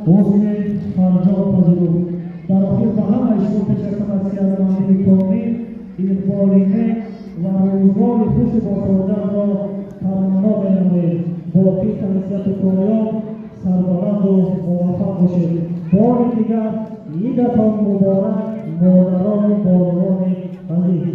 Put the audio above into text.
Ҳусни фарҷом пазируфт. Дар охир ба ҳамаи шумо пеш аз ҳама сиҳатмандии комил, иқболи нек ва рӯзгори хушу босодаро таманно менамоем. Боқӣ тансиҳату комёб, сарбаланду муваффақ бошед. Бори дигар идатон муборак, модарону бонувони азиз.